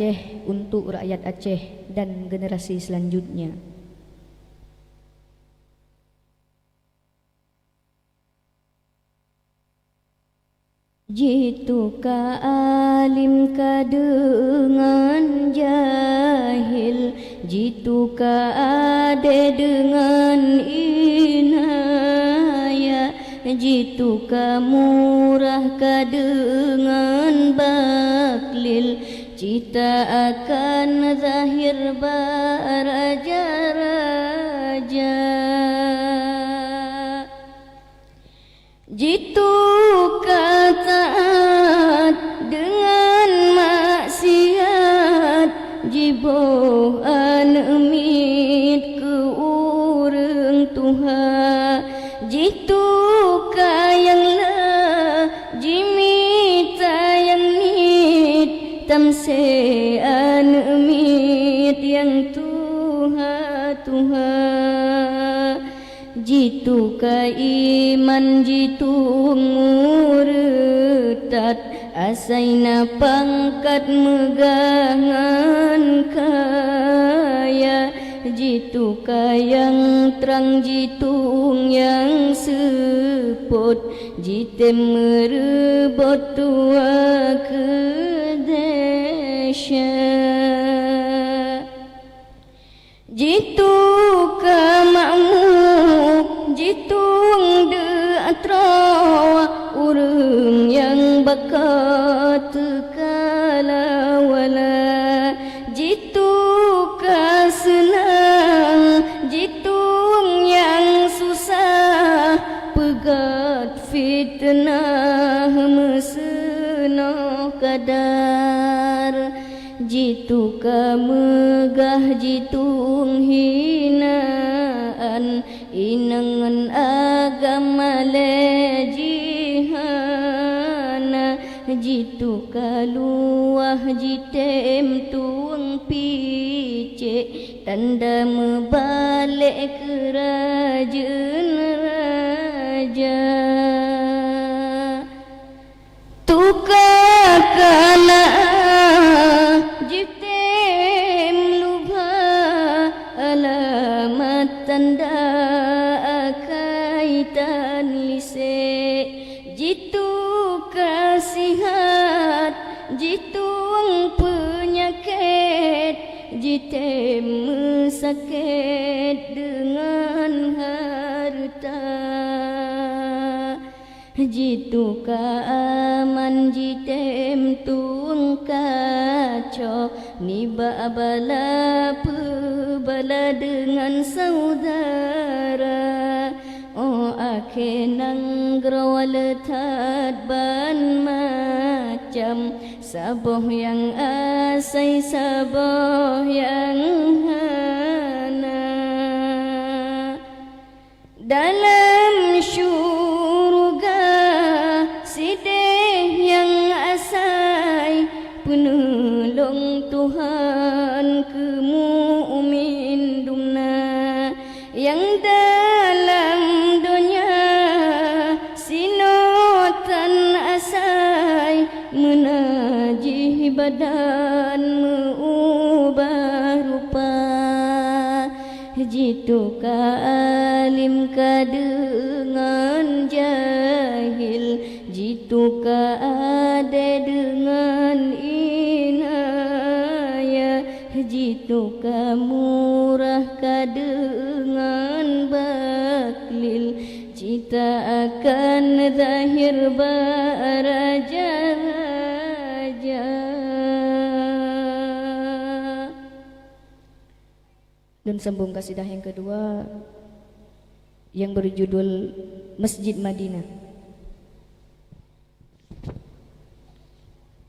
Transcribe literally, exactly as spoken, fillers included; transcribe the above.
Aceh untuk rakyat Aceh dan generasi selanjutnya. Jituka alim ka deungon jahil, jituka adé deungon inaya, jituka murah ka deungon baklil, cita akan zahir bak raja-raja. Jituka taat deungon maksiat, jiboh aneuëk miet keu ureuëng tuha. Jituka nyang le, jimita nyang niet, tamsé aneuëk miet nyang tuha-tuha. Jituka iman jitueng murtad, asai na pangkat meugah ngon kaya. Jituka nyang trang jitueng nyang seupôt, jitem meureubot tuha keu desya. Jituka makmuk, jitueng deuh atroe, ureuëng nyang baka teuka lawala. Jituka seunang, jitueng nyang susah, peugét fiteunah meuseunoh kadar. Jituka meugah jitueng hinaan, inong ngon agam malée jih hana. Jituka luwah jitem tueng picék, tanda meubalek keu rajeuen raja. Tuka kana jitem lubha, alamat tanda akai tan lise. Jituka sihat, jitueng peunyakét, jitem meusakét deungon hareuta. Jituka aman jitem tueng kaco, nibak bala peubala deungon saudara. Oh, akhé nanggroe le that ban macam, saboh nyang asai, saboh nyang hana. Dalam syuruga sideh nyang asai, peuneulhong Tuhan keu mukmin dumna. Nyang dalam donya sinoe tan asai, meunajih badan meuubah rupa. Jituka alim ka deungon jahil, jituka adé deungon inaya, jituka murah ka deungon baklil, cita akan zahir bak raja-raja. Lôn sambông kasidah nyang keudua nyang beujudul Masjid Madinah.